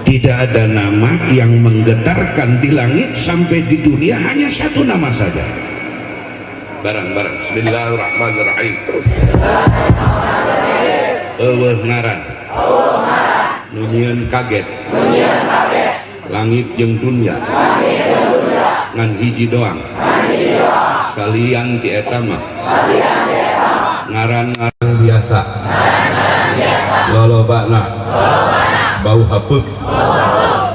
Tidak ada nama yang menggetarkan di langit sampai di dunia, hanya satu nama saja. Bareng-bareng. Bismillahirrahmanirrahim. Euweuh ngaran nu nyieun kaget langit jeung dunia ngan hiji doang, salian ti eta mah ngaran-ngaran biasa, lolobana bau hapeuk,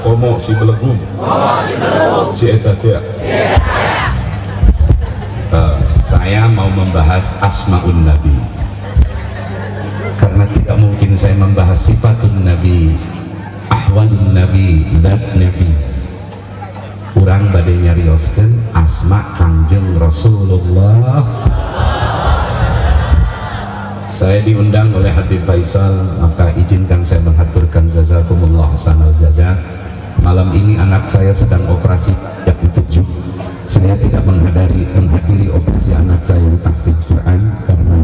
komo si belegung si eta teh. Saya mau membahas asmaun nabi karena tidak mungkin saya membahas sifatun nabi, ahwalun nabi, dzat nabi. Urang bade nyarioskeun asma Kangjeng Rasulullah. Saya diundang oleh Habib Faisal, maka izinkan saya menghaturkan jazakumullah hasanal jaza. Malam ini anak saya sedang operasi jam 7. Saya tidak menghadiri operasi anak saya di tahfidz Quran karena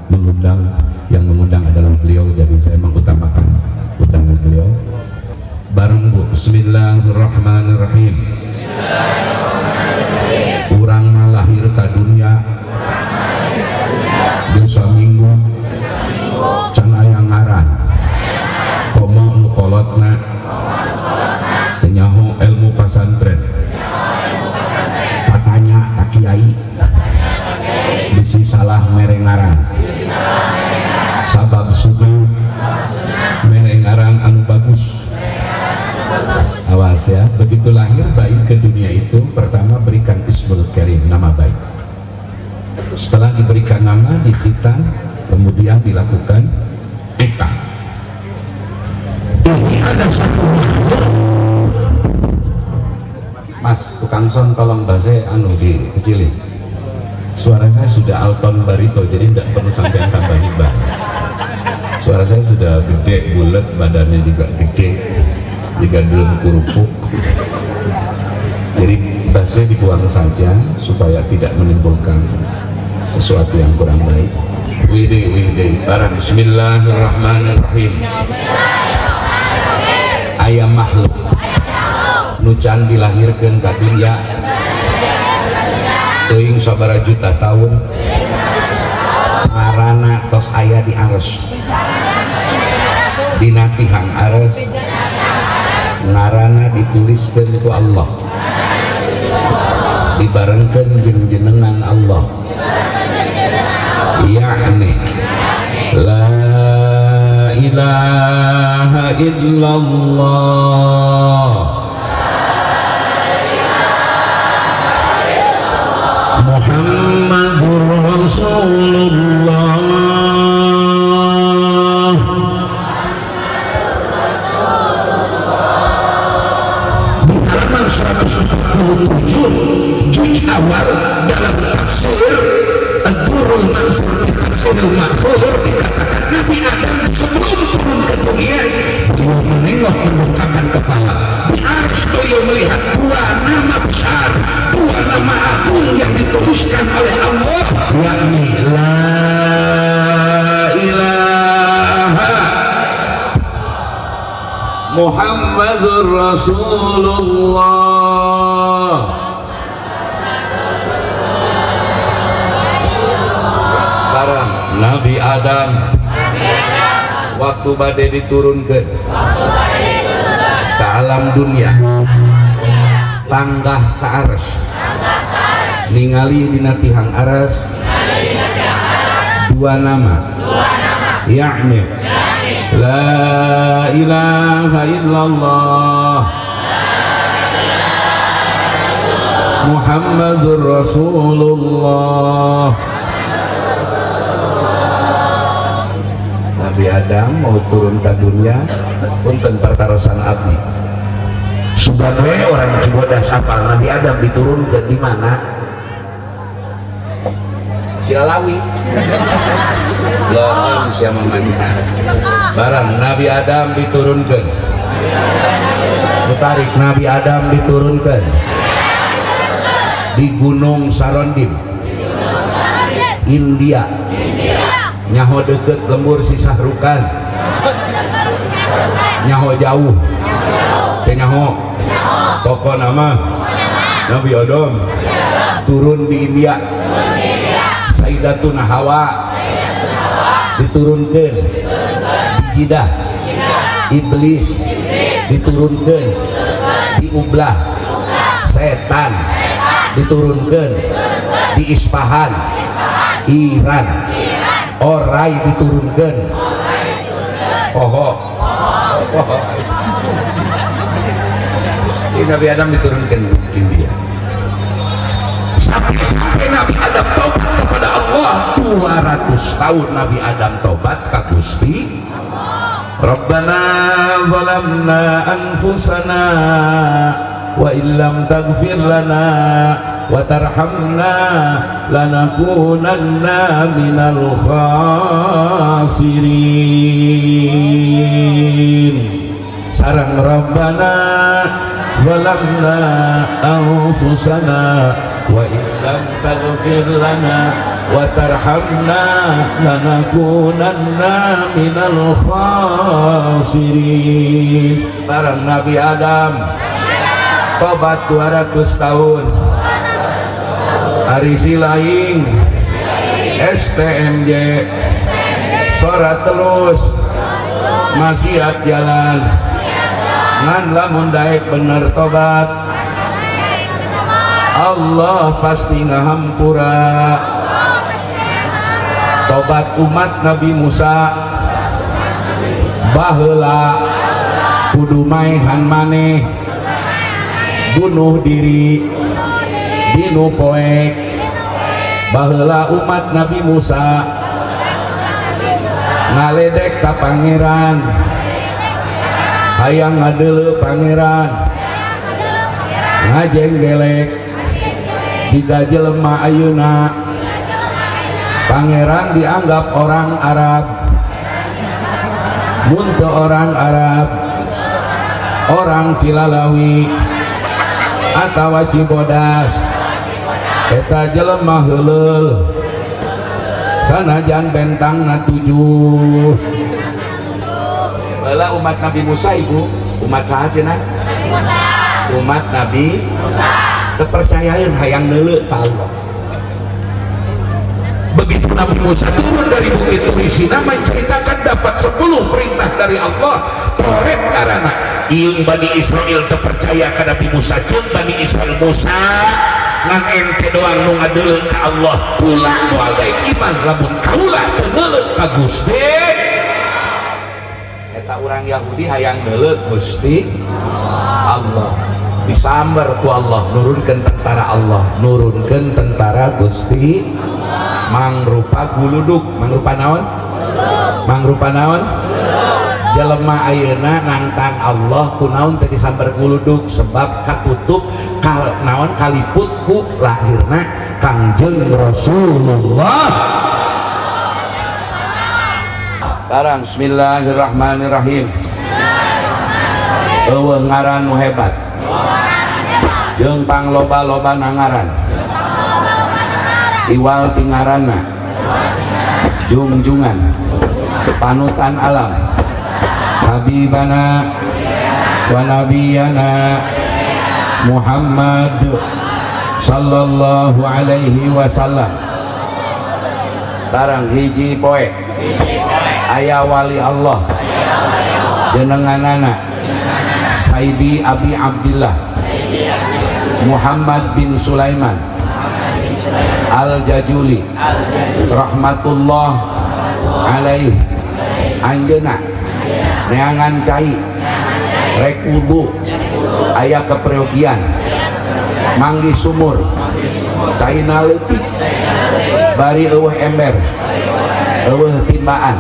mengundang, yang mengundang adalah beliau, jadi saya mengutamakan undangan beliau. Bareng, Bu. Bismillahirrahmanirrahim. Urang mah lahir ka dunia dosa minggu can aya ngaran, komo nu kolotna teu nyaho ilmu pasantren, katanya ka kiai bisi salah mere ngaran, sabab sunnah mere ngaran anu bagus. Awas ya, begitu lahir bayi ke dunia itu pertama berikan ismul karim, nama baik. Setelah diberikan nama, dikhitan, kemudian dilakukan eta. Ini ada satu makhluk. Mas, tukang sound, tolong bahasa anu dikecilin. Suara saya sudah alton barito, jadi tidak perlu sampai tambahin bass. Suara saya sudah gede, bulat, badannya juga gede, juga belum kerupuk. Jadi bassnya dibuang saja supaya tidak menimbulkan sesuatu yang kurang baik. Wide, wide, barang. Bismillahirrahmanirrahim. Aya makhluk nu can dilahirkeun ka dunia teuing sabaraha juta tahun, ngaranna tos aya di aros, dina tihang aros ngaranna dituliskeun ku Allah, dibarengkeun jeung jenengan Allah, yakni la ilaha illallah Muhammadur Rasulullah. Di halaman 147 juz awal dalam tafsir Ad-Durrul Mansur di Tafsirul Ma'thur dikatakan Nabi Adam sebelum turun ke dunia, beliau menengok, menundukkan kepala di arsy, beliau melihat dua nama besar, dua nama agung yang dituliskan oleh Allah, yakni la ilaha Muhammadur Rasulullah. Barang Nabi Adam waktu bade diturunkan ke alam dunia, tanggah ke aras, ningali dina tihang aras dua nama, yakni la ilaha illallah Muhammadur Rasulullah. Nabi Adam mau turun ke dunia, punten pertarosan abdi. Sebagai orang Cibodas apal Nabi Adam diturunkan di mana? Cilalawi lohan siapa mamanya. Barang Nabi Adam diturunkan, tarik, Nabi Adam diturunkan di Gunung Sarondib, India. Nyaho deket lembur si Sahrukan, nyaho jauh. Teu nyaho. Pokona mah Nabi Adam turun di India. Sayyidatuna Hawa diturunkan di Jidah. Iblis diturunkan di Ublah. Setan diturunkan di Isfahan, Iran. Orai diturunkan. Poho poho. Ini Nabi Adam diturunkan di India. Sampai-sampai Nabi Adam tobat kepada Allah. 200 tahun Nabi Adam tobat ka Gusti. Rabbana zalamna anfusana wa illam taghfir lana wa tarhamna lanakunanna minal khasirin. Sarang Rabbana zalamna anfusana wa illam taghfir lana wa tarhamna lanakunanna minal khasirin. Barang Nabi Adam tobat 200 tahun, ari silaing STMJ sholat terus, maksiat jalan, ngan lamun daek bener tobat, Allah pasti ngahampura. Tobat umat Nabi Musa baheula kudu maehan maneh, bunuh diri dinu poek. Baheula umat Nabi Musa ngaledek ka Pangeran, hayang ngadeuleu Pangeran, ngajenggelek jiga jelema ayeuna. Pangeran dianggap orang Arab. Mun teu orang Arab, orang Cilalawi atawa Cibodas, eta jelema heuleul sanajan bentangna 7. Baheula umat Nabi Musa, Ibu, umat saha cenah? Umat Nabi kepercayaan hayang neuleu ka Allah. Begitu Nabi Musa turun dari Bukit Turisina, menceritakan dapat 10 perintah dari Allah. Taurat karana Iung Bani Israel terpercaya ke Nabi Musa. Ceuk Bani Israel, "Musa, ngan ente doang nu ngadeuleu ka Allah. Kula moal daek iman lamun kaula teu neuleu ka Gusti." Eta urang Yahudi hayang neuleu Gusti Allah, disamber ku Allah, nurunkeun tentara Allah, nurunkeun tentara Gusti mangrupa guluduk. Mangrupa naon? Mangrupa naon? Jelema ayeuna nangtang Allah kunaon teh disamber guluduk? Sebab katutup kal naon, kaliput ku lahirna Kangjeng Rasulullah. Sekarang bismillahirrahmanirrahim. Euweuh ngaran nu hebat jeung pangloba-loba ngaran iwal ti ngaranna jungjungan panutan alam, Habibana wa nabiyana Muhammad sallallahu alaihi wasallam. Barang hiji poe aya wali Allah jenenganana Sayyidi Abi Abdillah Muhammad bin Sulaiman Al-Jajuli rahmatullah alaih. Anjeuna neangan cai rek wudu, aya keperyogian manggih sumur, caina leutik, bari euweuh ember, euweuh timbaan.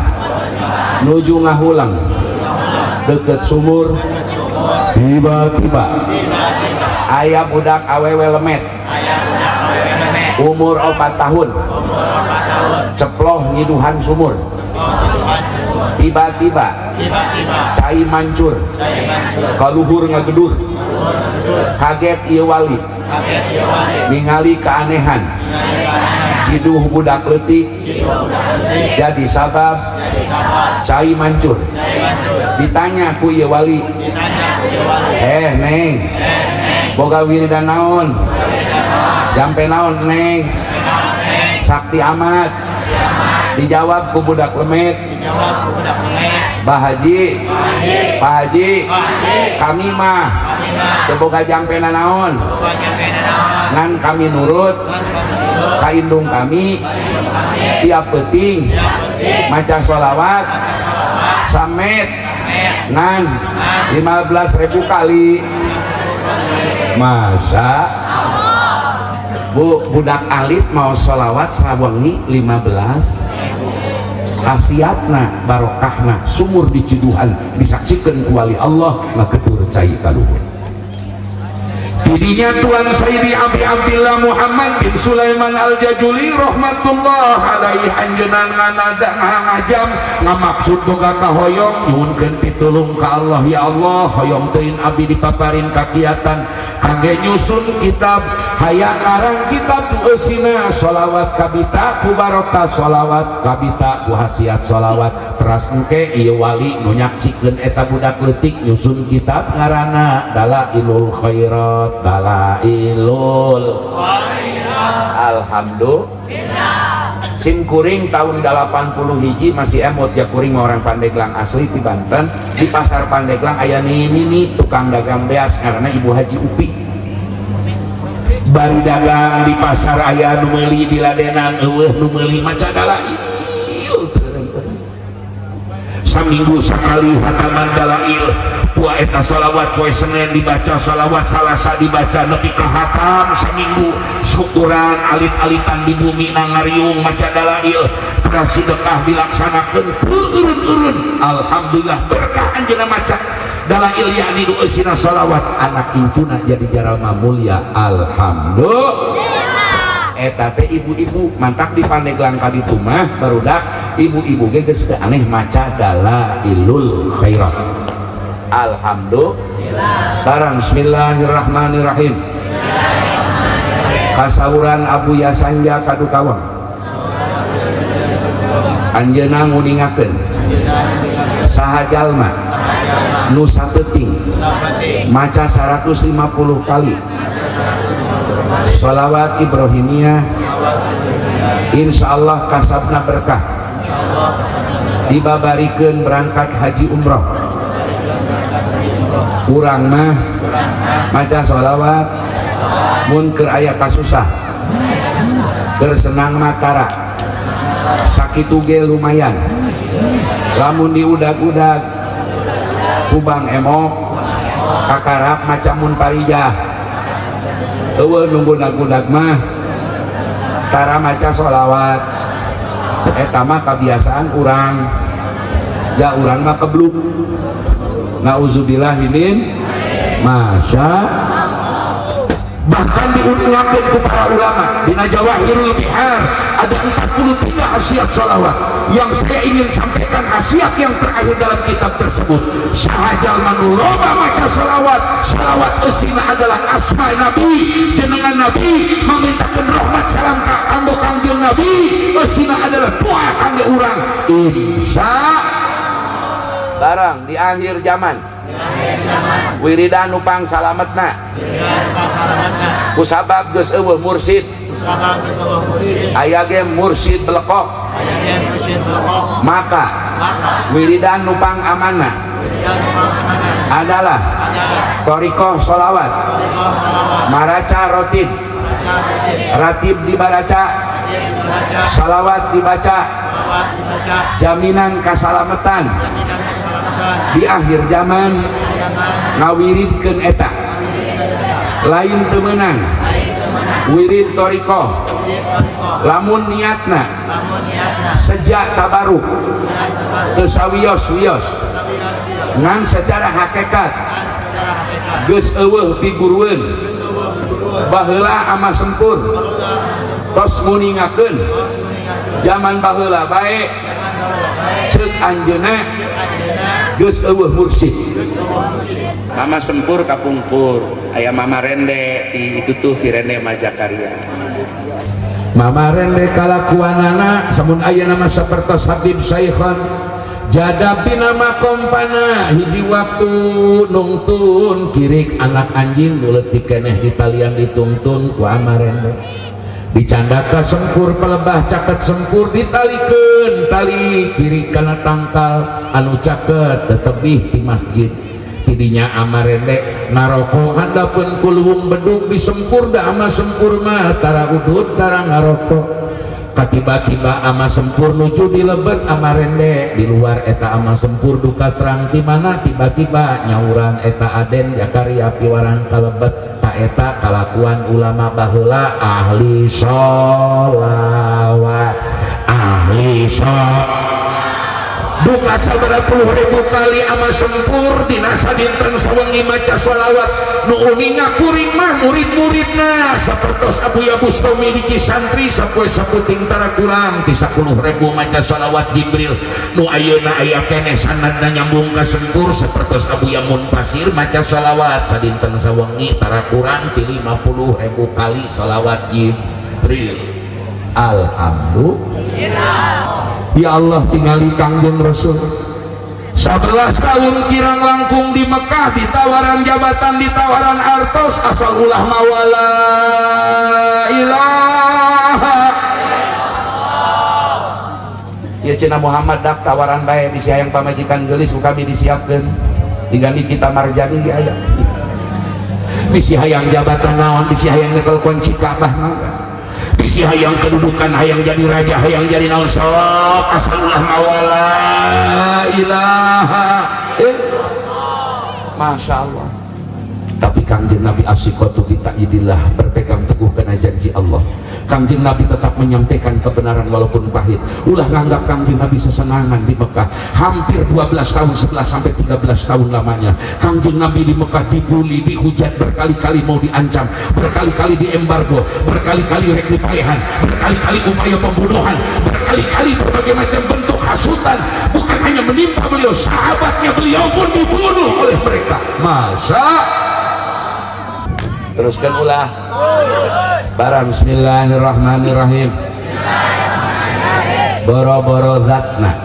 Nuju ngahulang deket sumur, tiba-tiba aya budak awewe lemet umur 4 tahun ceploh nyiduhan sumur. Tiba-tiba cai mancur kaluhur ngagedur. Kaget ieu wali ningali keanehan ciduh budak leutik jadi sabab cai mancur. Ditanya ku ieu wali. Eh, Neng, boga wiridan naon, jampe naon, Neng? Sakti amat. Dijawab ku budak lemet, "Bah Haji, Pak Haji, kami mah teu boga jampe naon, ngan kami nurut ka indung kami, tiap peuting maca sholawat samet ngan 15.000 kali." Masa, Bu, budak alit mau sholawat sawengi 15 khasiatna, barokahna sumur di Ciduhan disaksikan ku wali Allah ngagedur cai kaluhur. Tidinya Tuan Sayyidi Abi Abdillah Muhammad bin Sulaiman Al-Jajuli rahmatullah alaihi anjeunna nganada ngajam ngamaksud boga kahoyong, nyuhunkeun pitulung ka Allah, "Ya Allah, hoyong teuing abdi dipaparin kakiatan kangge nyusun kitab, Hayang ngarang kitab nu eusina sholawat, kabita ku barokah sholawat, kabita ku khasiat sholawat." Teras engke ieu wali nu nyaksikeun eta budak leutik nyusun kitab ngaranna Dalailul Khairat. Dalailul. Alhamdulillah. Sim kuring tahun 80 hiji masih emot ya, kuring orang Pandeglang, asli di Banten. Di pasar Pandeglang aya nini tukang dagang beas karena Ibu Haji Upi. Bari dagang di pasar, aya nu meuli, diladenan, euweuh nu meuli, maca dalail. Saminggu sakali hataman dalail. Tua eta salawat, poe Senin dibaca salawat, Salasa dibaca, nepi ka hatam saminggu. Syukuran alit-alitan di bumi na ngariung maca dalail, teras sedekah dilaksanakeun eureun-eureun. Alhamdulillah, berkah anjeunna maca dalail, yakni nu eusina salawat, Anak incuna jadi jalma mulia. Alhamdulillah. Eta teh ibu-ibu mantak di Pandeglang kaditu mah barudak ibu-ibu ge geus teu aneh maca Dalailul Khairat. Alhamdulillah. Barang bismillahirrahmanirrahim. Kasauran Abu Yasanja Kadukawang, anjeunna nguningakeun saha jalma nu sapeuting maca 150 kali sholawat Ibrahimiyah, insyaallah kasabna berkah, dibabarikeun berangkat haji umroh. Urang mah maca sholawat mun keur aya kasusah, keur senang mah tara. Sakitu ge lumayan. Lamun diudag-udag ku Bang Emok, kakarap maca mun parijah. Euweuh nu gudag-gudag mah tara maca sholawat. Eta mah kebiasaan urang ja, urang mah kebluk. Nauzubillah min masya. Bahkan diuningakeun ku para ulama dina Jawahirul Bihar ada 43 khasiat salawat. Yang saya ingin sampaikan khasiat yang terakhir dalam kitab tersebut: saha jalma nu loba maca salawat, salawat eusina adalah asma nabi, jenengan nabi, memintakan rahmat salam ka kanggo Kangjeng Nabi, eusina adalah doa kangge urang, insya Barang di akhir zaman, wiridan nu pang salametna kusabab geus euweuh mursid, aya ge mursid belekok, maka wiridan nu pang amanah adalah thoriqoh sholawat maraca rotib. Ratib dibaca, salawat dibaca, jaminan kasalamatan di akhir zaman. Ngawiridkeun eta lain teu meunang wirid thoriqoh lamun niatna sejak tabaruk, teu sawios-wios, ngan secara hakikat geus euweuh pigurueun. Baheula ama sempur tos nguningakeun zaman baheula bae, ceuk anjeunna geus euweuh mursyid. Mama Sempur kapungkur aya Mama Rende di itu tuh, di Rende Majakarya. Mama Rende kalakuanana samun aya nama sapertos Habib Saikhon. Jadab dina makom pana hiji waktu nungtun kirik anak anjing nu leutik keneh ditalian ditungtun ku amarende dicanda ka sempur pelebah caket sempur ditalikeun tali kiri kana tangkal anu caket tetebih di masjid. Tidinya amarende ngaroko handapeun ku luwung bedug disempur da ama sempur mah tara udud tara ngaroko. Katiba-tiba ama sempur nuju di lebet, amarende di luar. Eta ama sempur duka terang di mana tiba-tiba nyauran eta Aden Jakaria piwarang kalebet ka. Eta kalakuan ulama baheula, ahli sholawat, ahli sholawat. Duka sabaraha puluh ribu kali ama sempur dina sadinten sawengi maca sholawat. Nu uninga kuring mah murid-muridna sapertos Abuya Bustomi di Cisantri sapoe saputing tara kurang ti 10.000 maca sholawat Jibril. Nu ayeuna aya keneh sanadna nyambung ka sempur sapertos Abuya Muntasir maca sholawat sadinten sawengi tara kurang ti 50.000 kali sholawat Jibril. Alhamdulillah. Ya Allah, tingali Kangjeng Rasul 11 tahun kirang langkung di Mekah, ditawaran jabatan, ditawaran artos, asal ulah mawa la ilaha. Ya cenah Muhammad dak tawaran bae, bisi hayang pamajikan geulis ku kami disiapkeun, tinggal kita Marjani ge aya. Bisi hayang jabatan naon, bisi hayang nyekel kunci Ka'bah mah, bisi hayang kedudukan, hayang jadi raja, hayang jadi naon sok, asal ulah mawa la ilaha eh. Masya Allah. Tapi Kangjeng Nabi asyiqatu bita'idillah, berpegang teguh karena janji Allah. Kangjeng Nabi tetap menyampaikan kebenaran walaupun pahit. Ulah nganggap Kangjeng Nabi sesenangan di Mekah. Hampir 12 tahun, 11 sampai 13 tahun lamanya Kangjeng Nabi di Mekah dibully, dihujat, berkali-kali mau diancam, berkali-kali diembargo, berkali-kali rek dipaehan, berkali-kali upaya pembunuhan, berkali-kali berbagai macam bentuk hasutan. Bukan hanya menimpa beliau, sahabatnya beliau pun dibunuh oleh mereka. Masa teruskan ulah barang. Bismillahirrahmanirrahim. Boro-boro zatna,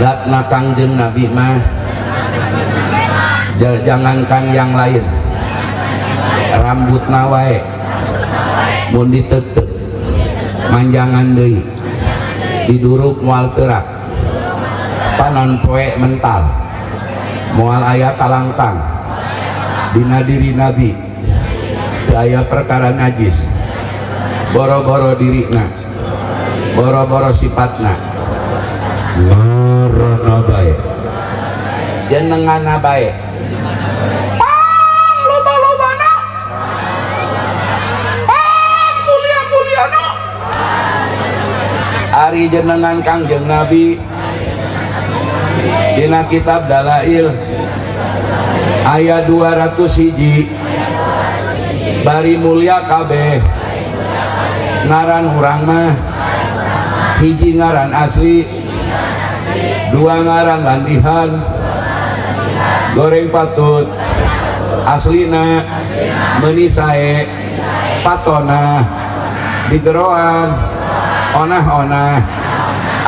zatna Kangjeng Nabi mah jangankan yang lain, rambutna wae mun ditetek manjangan deui, diduruk moal teurak, panon poe mental, moal aya kalangkang dina diri Nabi, teu aya perkara najis. Boro-boro dirina, boro-boro sifatna, ngaranna bae, jenengana bae pang loba-lobana, pang mulia-muliana. Ari jenengan Kangjeng Nabi dina kitab Dalail ayat 200 hiji, bari mulia kabeh. Ngaran urang mah hiji ngaran asli, dua ngaran landihan goreng patut. Aslina meuni sae, patona digeroan onah-onah.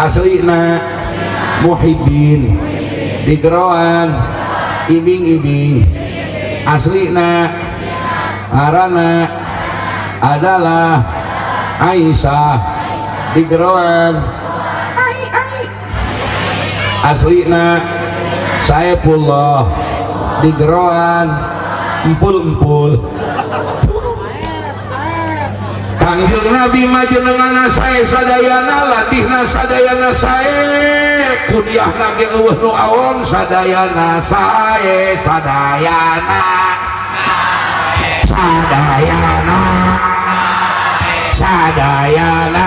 Aslina Muhibbin, digeroan ibing-ibing. Aslina ngaranna adalah Aisyah, digeroan ai ai. Aslina Saepullah, digeroan empul-empul. Kangjeng Nabi mah jenengana sae sadayana, latihna sadayana sae, kunyahna ge euweuh nu awon, sadayana sae, sadayana sadayana sadayana.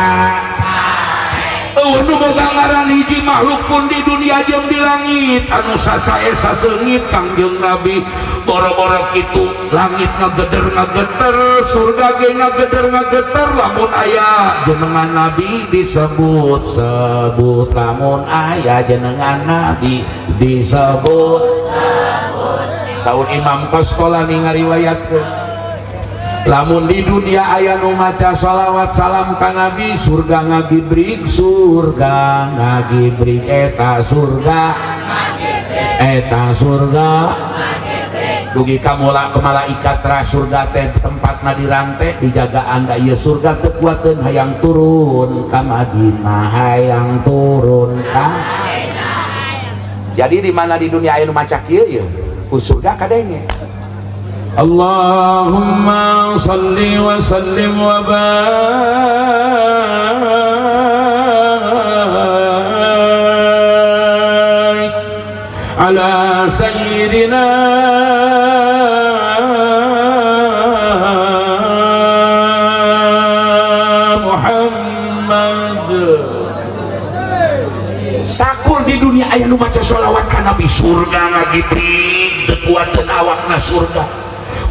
Euweuh nu boga ngaran hiji makhluk pun di dunia jeung di langit anu sasae saseungit Kangjeng Nabi. Boro-boro kitu, langit ngageder ngageter, surga ge ngageder ngageter lamun aya jenengan Nabi disebut sebut, lamun aya jenengan Nabi disebut. Saur Imam Qastolani ngariwayatkeun, Lamun di dunia aya nu maca sholawat salam ka Nabi, surga ngagibrik, surga ngagibrik, eta surga, eta surga dugi ka mula ke malaikat ra surga teh tempatna dirante dijagaan da ieu surga teu kuateun hayang turun ka Madinah, hayang turun ka. Jadi di mana di dunia aya nu maca kieu ieu ku surga kadenge. Allahumma salli wa sallim wa barik ala sayyidina Muhammad. Sakur di dunia aya nu maca sholawat ka Nabi, surga ngagibrik, teu kuateun awakna surga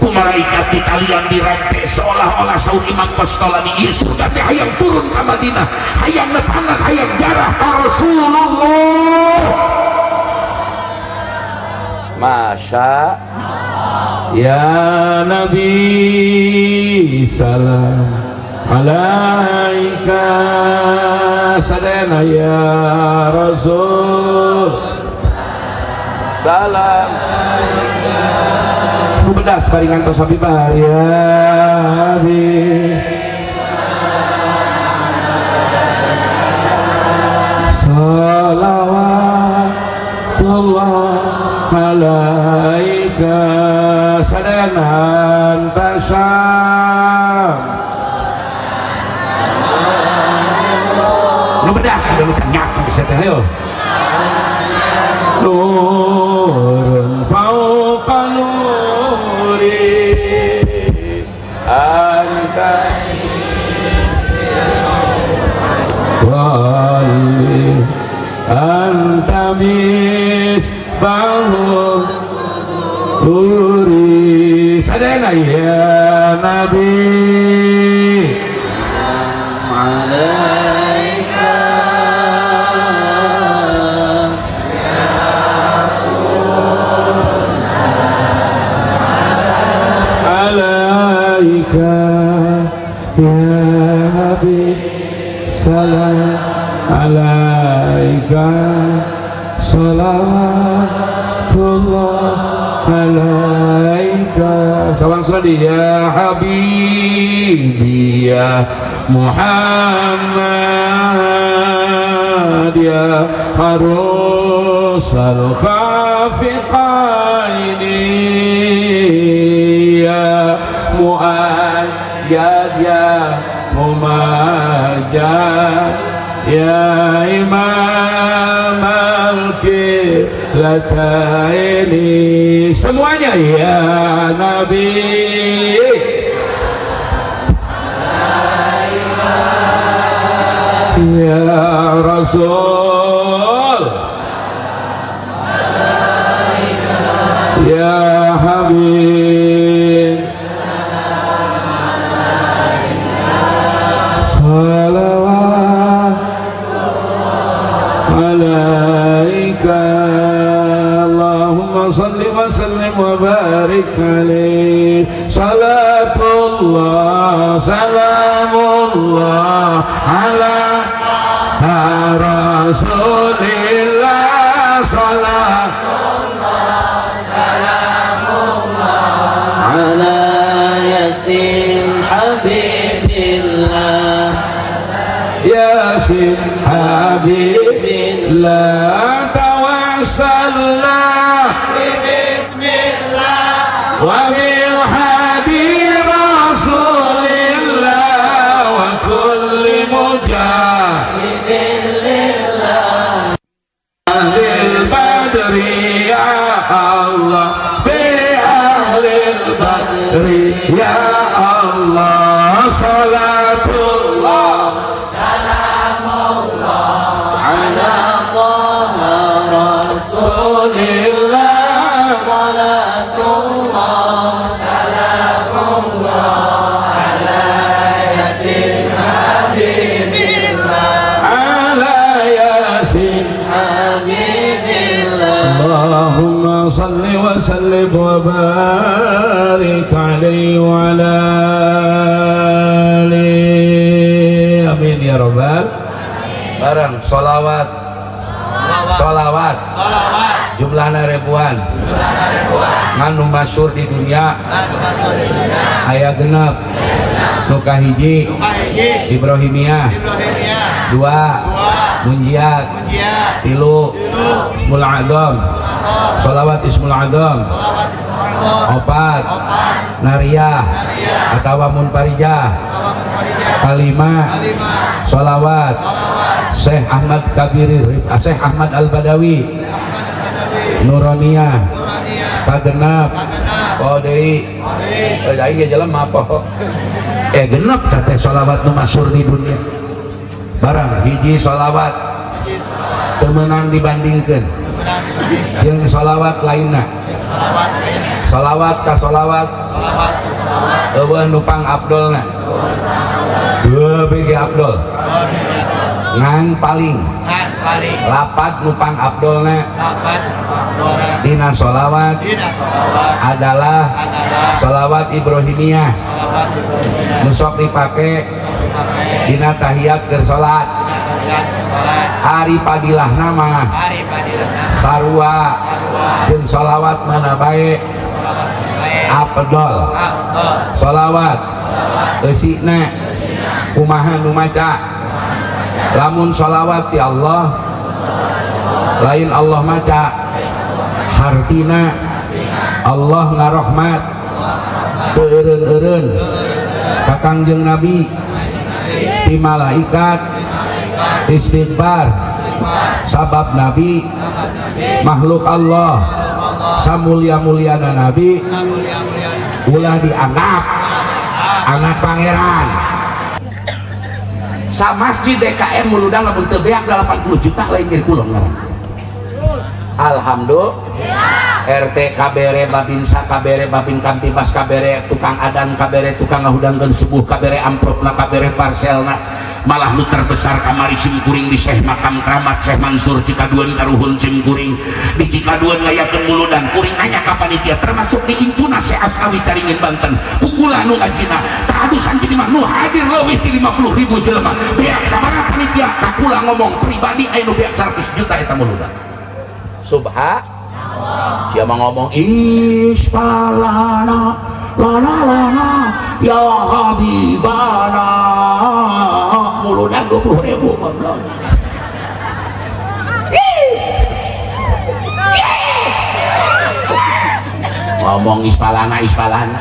ku malaikat ditalian dirante seolah-olah saur Imam Qastolani ieu surga teh hayang turun ka Madinah, hayang nepangan, hayang jarah ka Rasulullah. Masya Ya Nabi salam alaika, sadayana ya Rasul salam. Ku bedas bari ngantos Habibah ya Habib salawatullah alaika, sadayana anta syam. Nu bedas udah nu nyaku bisa teh ayo. Nurun fauqa nuri anta qalbi anta misbahu nuri, sadayana ya Nabi alaika alaika ya Habib salam alaika salawatullah alaika. Salam sholli ya habibi ya Muhammad ya arusal khafiqaini ya muayyad ya mumajjad ya imam al-qiblataini. Semuanya ya Nabi ya Rasul ya Habib salawat alaika. Allahumma salli wa sallim wa barik alaih. Salatullah salamullah ala Rasulillah. Salatullah salamullah ala Yasin Habibillah Yasin Habibillah. Tawassalna bismillah wa bil hadi Rasulillah wa kulli mujahidin lillah ahlil badri ya Allah bi ahlil badri ya Allah. Salatullah salamullah ala Taha Rasulillah. Salatullah salamullah ala Yasin Habibillah ala Yasin Habibillah. Allahumma salli wa sallim wa وبارك عليه وعلى آله. Amin ya robbal. Bareng sholawat, sholawat, jumlahna ribuan, ngan nu masyhur di dunia aya 6. Nu kahiji Ibrahimiyah, dua Munjiat, tilu Ismul A'zam, sholawat Ismul A'zam, opat Nariyah atau Munfarijah, kalima sholawat Syekh Ahmad Kabiri, Syekh Ahmad Al-Badawi Nuroniyah, kagenap oh deui, eh aing ge jelema poho, eh genep kata sholawat nu masyhur di dunia. Barang hiji sholawat teu meunang dibandingkeun jeung sholawat lainna. Sholawat ka sholawat euweuh nu pang abdolna, dua bigi abdol ngan paling lapad nu pang abdolna dina sholawat adalah sholawat Ibrahimiyah nu sok dipake dina tahiyat keur salat. Ari padilahna mah sarua jeung sholawat mana bae abdol. Sholawat eusina kumaha nu maca. Lamun sholawat ti Allah, lain Allah maca, hartina Allah ngarohmat teu eureun-eureun ka Kangjeng Nabi ti malaikat istighfar, sabab Nabi makhluk Allah. Samulia-muliana Nabi ulah dianggap anak pangeran. Sa masjid DKM muludan lamun teu beak 80 juta lain diri kulon ngaran. Alhamdulillah, RT kabere, Babinsa kabere, Babin Kamtibmas kabere, tukang adan kabere, tukang ngahudangkeun subuh kabere, amplopna kabere, parselna. Malah nu terbesar kamari sim kuring di Syekh Makam Keramat Syekh Mansur Cikaduen karuhun sim kuring di Cikaduen ngayakeun muludan. Kuring nanya ka panitia, termasuk di Incuna Syekh Ashawi Caringin Banten, pukula nu ngajina tahadusan jadi mah nu hadir leuwih ti 50 ribu jelema. Beak sabaraha panitia? Ka kula ngomong pribadi, aya nu beak 100 juta eta muludan. Subha siapa ngomong ispalana lana lana ya habibana, muludan 20 ribu goblok. Ih. Ih. Ngomong ispalana ispalana,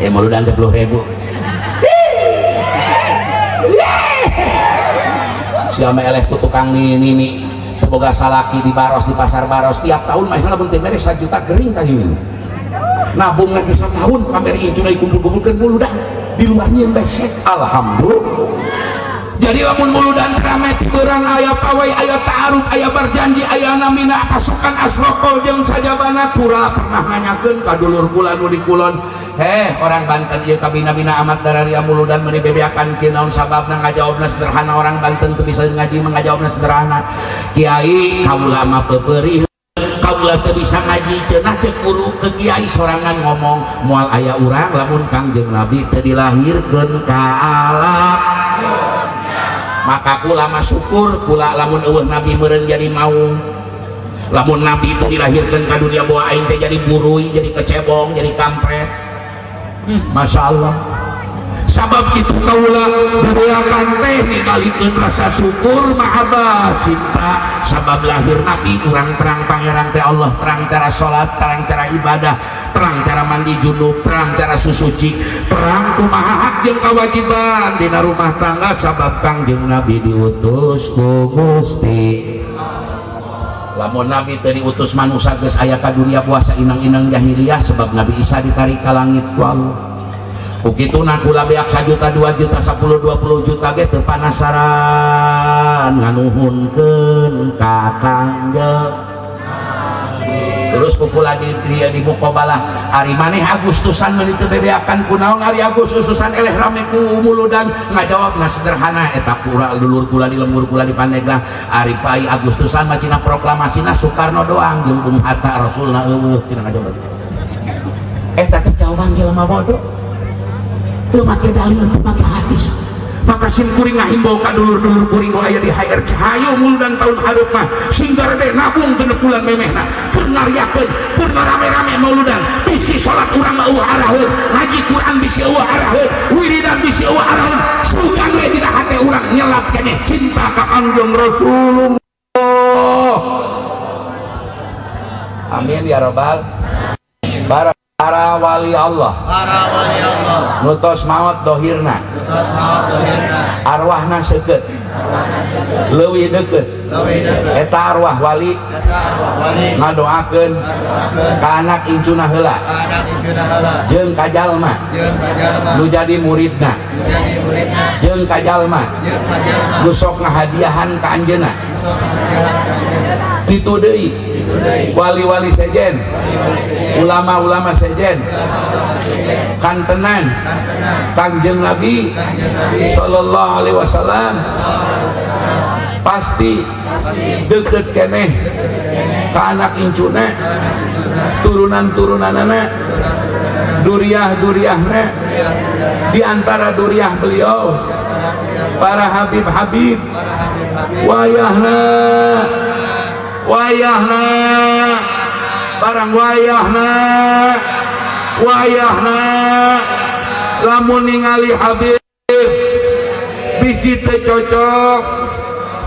eh muludan 10 ribu. Siapa eleh ku tukang nini nini boga salaki di Baros, di pasar Baros tiap tahun mah lamun teu mere 1 juta gering tadi nabung lagi setahun pamer incuna dikumpul-kumpulkeun muludan di luar nyieun besek. Alhamdulillah. Jadi lamun muludan rame tiberang, aya pawai, aya ta'aruf, aya berjanji, aya namina pasukan asroko jeung sajabana. Pura pernah nanyakeun ka dulur kula nu di kulon, "Heh, orang Banten ieu kabina-bina amat dararia muludan meuni bebeakan kieu, naon sababna?" Ngajawabna sederhana, orang Banten teu bisa ngaji mah ngajawabna sederhana, "Kiai, kaula mah peperih, kaula teu bisa ngaji." Cenah cek guru ke kiai sorangan ngomong, "Moal aya urang lamun Kangjeng Nabi teu dilahirkeun ka alam." Maka kula mah syukur kula lamun euweuh nabi meureun jadi mau. Lamun nabi itu dilahirkan ka dunia, bawa aing teh jadi burui, jadi kecebong, jadi kampret. Masya Allah. Sabab kitu kaula bebeakan teh ningalikeun rasa syukur, mahabbah, cinta, sabab lahir nabi urang terang pangeran teh Allah, terang cara salat, terang cara ibadah, terang cara mandi junub, terang cara susuci, terang kumaha hak jeung kewajiban dina rumah tangga, sabab Kangjeng Nabi diutus ku Gusti. Lamun Nabi teu diutus, manusia geus aya ka dunia puasa inang-inang jahiliyah, sebab Nabi Isa ditarik ka langit ku Allah. Ku kituna kula beak 1 juta, 2 juta, 10, 20 juta ge teu panasaran nganuhunkeun ka Kangjeng. Terus kukula di mukobalah, "Ari maneh Agustusan meuni teu bebeakan kunaon? Ari Agustusan eleh rame ku muludan?" Ngajawabna sederhana, eta pura dulur kula di lembur kula di Pandeglang, "Ari pai Agustusan mah cina proklamasina Soekarno doang jeung Bung Hatta, Rasulna euweuh," cenah ngajawab. Eta teh jawaban jelema bodoh, teu make dalil, teu make hadis. Maka sim kuring ngahimbau ka dulur-dulur kuring nu aya di HRC, hayu muludan tahun hareup mah sing garede nabung 6 bulan memehna keur ngariakeun, keur ngarame-rame mauludan. Bisi salat urang mah euweuh araheun, ngaji Quran bisi euweuh araheun, wiridan bisi euweuh araheun, sugan we dina hate urang nyelat keneh cinta ka Kangjeng Rasulullah. Amin ya robbal para wali Allah. Para wali Allah. Nu tos maot dohirna, tos maot dohirna, arwahna seukeut leuwih deukeut. Leuwih deukeut. Eta arwah wali eta arwah wali ngadoakeun ngadoakeun ka anak incuna heula, ka anak incuna heula, jeung ka jalma jeung ka jalma nu jadi muridna, nu jadi muridna, jeung ka jalma jeung ka jalma nu sok ngahadiahan ka anjeunna. Nu sok ngahadiahan ka anjeunna. Kitu deui kitu deui wali-wali sejen, wali-wali sejen, ulama-ulama sejen, ulama-ulama sejen, kantenan kantenan Kangjeng Nabi Kangjeng Nabi sallallahu alaihi wasallam pasti pasti deket keneh ka anak incuna, ka anak incuna, turunan-turunanana, duriah-duriahna. Di antara duriah beliau para duriah, para habib-habib. Para habib-habib. Wayahna, wayahna, barang wayahna, wayahna lamun ningali habib bisi teu cocok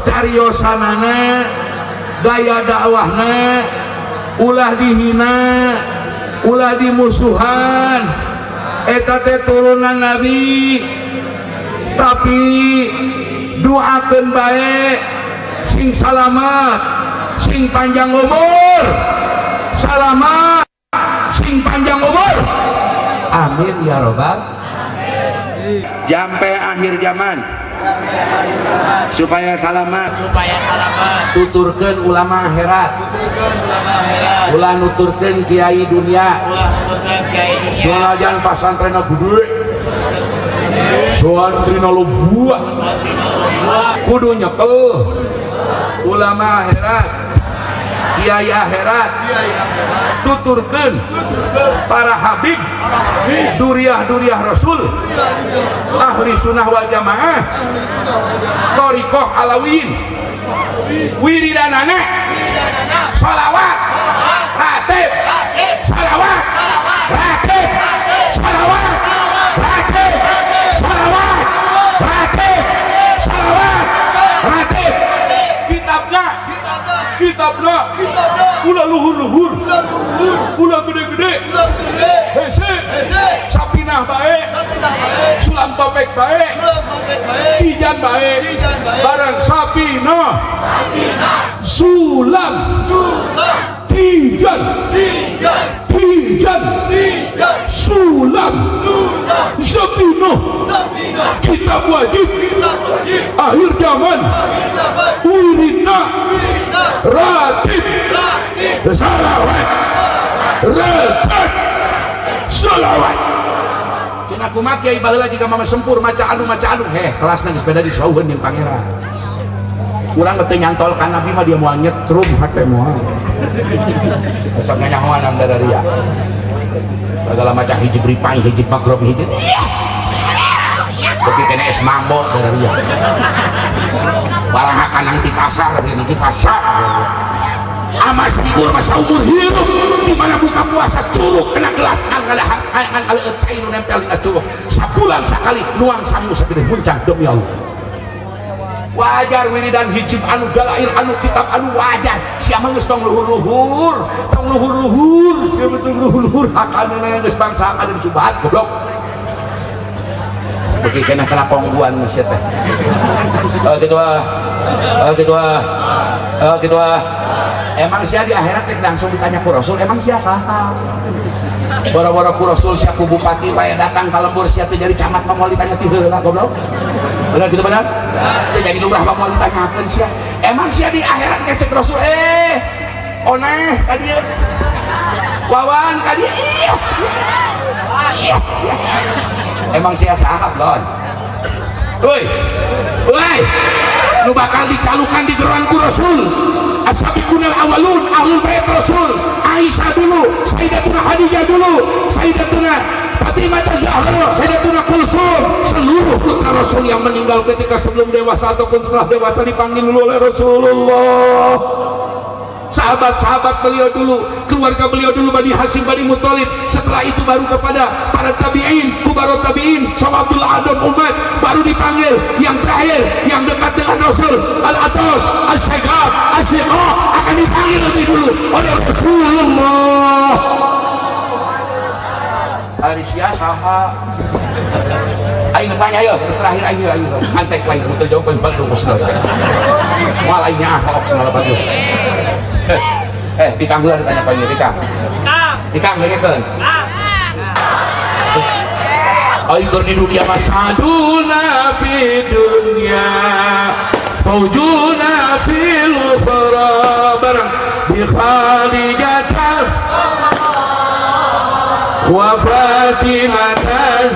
cariosanana, gaya dakwahna, ulah dihina, ulah dimusuhan. Eta teh turunan nabi, tapi doakeun bae sing salamat, sing panjang umur, salamat, sing panjang umur. Amin ya robbal. Sampai akhir zaman supaya salamat, supaya selamat, tuturkeun ulama akhirat, tuturkeun ulama akhirat, ulah nuturkeun kiai dunia, ulah nuturkeun kiai dunia. Sanajan pasantrenna gede, santrina loba, kudu nyekel ulama akhirat, kiai akhirat, tuturkeun para habib, duriah-duriah rasul, ahli sunnah wal jamaah, thoriqoh alawiyin, wiridanana salawat ratib, salawat ratib, salawat ratib, salawat ratib, salawat ratib. Kitabna, kitabna ulah luhur-luhur, ulah gede-gede, hese sapinah bae, sulam topek bae, tijan bae, barang sapinah, sulam, tijan, tijan, sulam, sapinah, kitab wajib akhir zaman, wiridna ratib, salawat ratib, salawat. Cenah kumaha kiai baheula jika mama sempur maca anu, maca anu, heh, kelasna geus beda di sauheun jeung pangeran. Urang teu nyantol ka nabi mah dia moal nyetrum hate, moal sok nganyahoan am dararia segala macam, hiji ripai, hiji magrob, hiji beuki kene es mambo dararia, barang hakanang ti pasar, ti pasar. Ama sempur masa umur hidup di mana buka puasa curug kena gelas ngan ngan ngaleueut cai nu nempel dina curug, sabulan sakali nuang sangu sagede muncang. Demi Allah, wajar wiridan hijib anu dalail anu kitab anu, wajar. Siapa geus tong luhur-luhur, tong luhur-luhur, sia tong luhur-luhur, hakanna geus bangsa kana disubahat, goblok. Beuki kena kena pongguan sia teh. Oh gitu ah, oh gitu ah, oh gitu ah. Emang sia di akhirat teh langsung ditanya ku Rasul, emang sia saha? Boro-boro ku Rasul, sia ku bupati bae datang ka lembur, sia teh jadi camat mah moal ditanya ti heula, goblok. Benar gitu, benar? Teu jadi lurah mah moal ditanyakeun sia. Emang sia di akhirat ngecek Rasul, eh oneh ka dieu, wawan ka dieu, iya iya. Emang sia saha, lon? Woi woi, nu bakal dicalukan di geroan ku Rasul as-sabiqunal awalun, ahlul bait Rasul, Aisyah dulu, Sayyidatuna Khadijah dulu, Sayyidatuna Fatimah Zahra, Sayyidatuna Kulsum, seluruh putra Rasul yang meninggal ketika sebelum dewasa ataupun setelah dewasa dipanggil dulu oleh Rasulullah. Sahabat-sahabat beliau dulu, keluarga beliau dulu, Bani Hashim, Bani Muthalib, setelah itu baru kepada para tabi'in, kubarot tabi'in, sama Abdul Adam umat, baru dipanggil yang terakhir, yang dekat dengan Rasul, Al-Atas, Al-Syegaf, Al-Syiqah, akan dipanggil lebih dulu oleh Rasulullah. Ari sia saha? Aing tanya ya, terus terakhir aing aing antek lain muter jauh paling bantu ku senal. Moal aing nyaah kok senal bantu. Eh, Bikang heula ditanya panggil Bikang. Bikang dengekeun. Aing keur di dunia mah saduna fi dunya faujuna fil ukhra bareng bi khalijatal wa Fatimah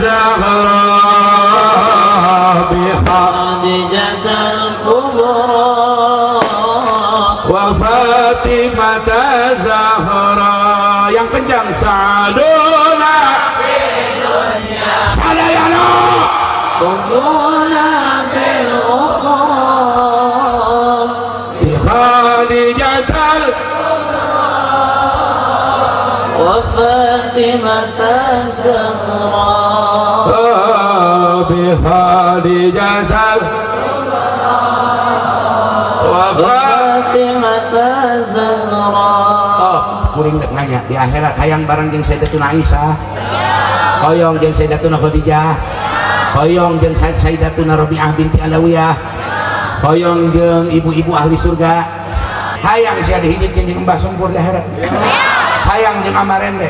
Zahra bi خديجة الكبرى wa Fatimah Zahra yang kencang saduna sadayana فوزنا بالأخرى bi Khadijatal وفاطمة الزهراء bi Khadijatal wa وفاطمة الزهراء Oh, kuring dek nanya di akhirat hayang bareng jeung Sayyidatuna Aisyah, hoyong jeung Sayyidatuna Khadijah, hoyong jeung Sayyidatuna Rabi'ah binti Alawiyah, hoyong jeung ibu-ibu ahli surga, hayang sia dihijit jeung Mbah Sungkur di akhirat, hayang jeung Ama Rende,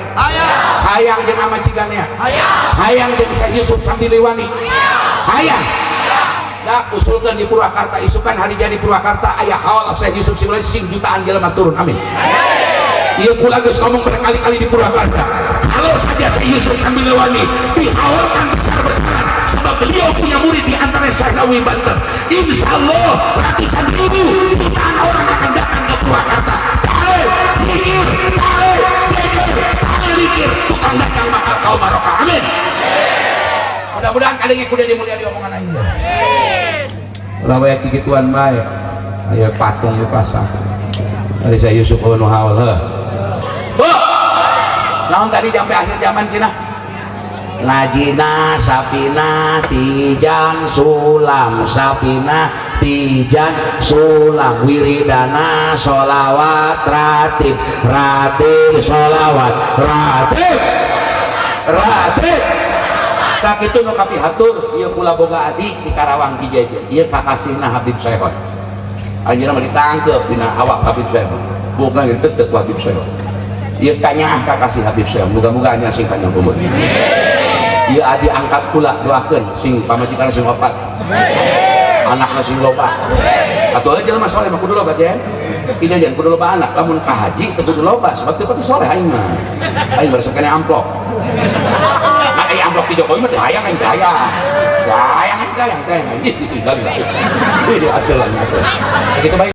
hayang jeung Ama Ciganea, hayang jeung Syekh Yusuf Sambiliwani, hayang. Nah, usulkan di Purwakarta, isukan hari jadi Purwakarta aya haul Syekh Yusuf Sambiliwani sing jutaan jelema turun, amin. Iya, kula geus ngomong berkali-kali di Purwakarta. Kalau saja Syekh Yusuf Sambilewani dihaulkan besar-besaran, sebab beliau punya murid di antara Syekh Nawawi Banten, insya Allah ratusan ribu jutaan orang akan datang ke Purwakarta. Tahu, mikir, tahu, mikir, tahu, mikir, tukang dagang bakal kau barokah. Amin. Mudah-mudahan kalian kudu dimulia di omongan aing. Ulah wae kikituan bae. Aya patung dipasang. Ari Syekh Yusuf nu haul heuh. Bu. Naon tadi sampai akhir zaman cenah? Najina sapina tijan sulam, sapina tijan sulam, wiridana sholawat ratib, ratib sholawat ratib, ratib. Sakitu nu kapihatur. Ieu kula boga adi di Karawang, Ki Jeje, ieu kakasihna Habib Sehon. Anjeunna mah ditangkep dina awak Habib Sehon, bukan ditetep ku Habib Sehon. Ieu kanyaah kakasih Habib Sehon, muga-muga nya sing panjang umur. Ieu adi angkat kula, doakeun sing pamajikan sing opat, anakna sing loba. Atuh aja jelema soleh mah kudu loba, Jen. Ki Jajan kudu loba anak, lamun ka haji teu kudu loba sebab teu pati soleh aing mah. Aing baru kena amplop. Nah, aya amplop ti Jokowi mah teu hayang aing, teu hayang. Teu hayang aing, teu hayang, teu hayang. Ih, atuh lah, atuh. Sakitu bae.